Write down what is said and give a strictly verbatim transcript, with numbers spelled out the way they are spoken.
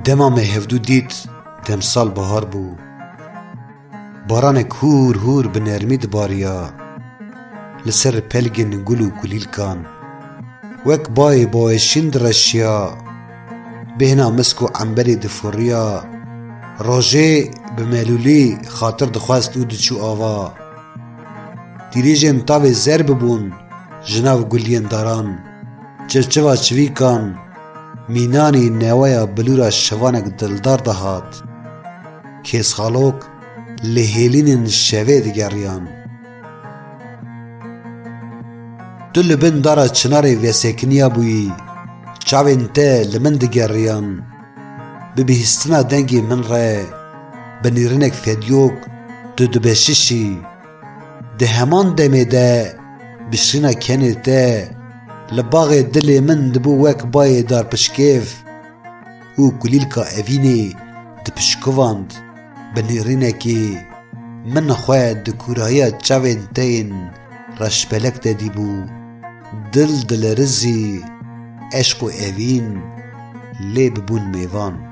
Dema me hevdû dît, demsal bahar bû. Baranek hûr hûr bi nermî dibariya. Li ser pelgên gul û kulîlkan. Wek bayê baweşîn direşiya. Bêhna misk û emberê difuriya. Rojê bi melûlî xatir dixwest û diçû ava. Tîrêjên tavê zer bibûn ji nav guliyên daran. Çivçiva çivîkan, mînanî neweya bilûra şivanek dildar dihat. Kêsxalok li hêlînên şevê digeriyan. Tu li bin dara çinarê vesekiniya bûyî, çavên te li min digeriyan. Bi bihîstina dengê min re, bi nîrinek fediyok tu dibeşişî. Di heman demê de bişrîna kenê te li baxê dilê min dibû wek bayê darpişkêv û kulîlka evînê dipişkivand bi nêrînekê min xwe di kûrahiya çavên te yên reşbelek de dîbû. Dil dilerizî, eşq û evîn lê bibûn mêvan.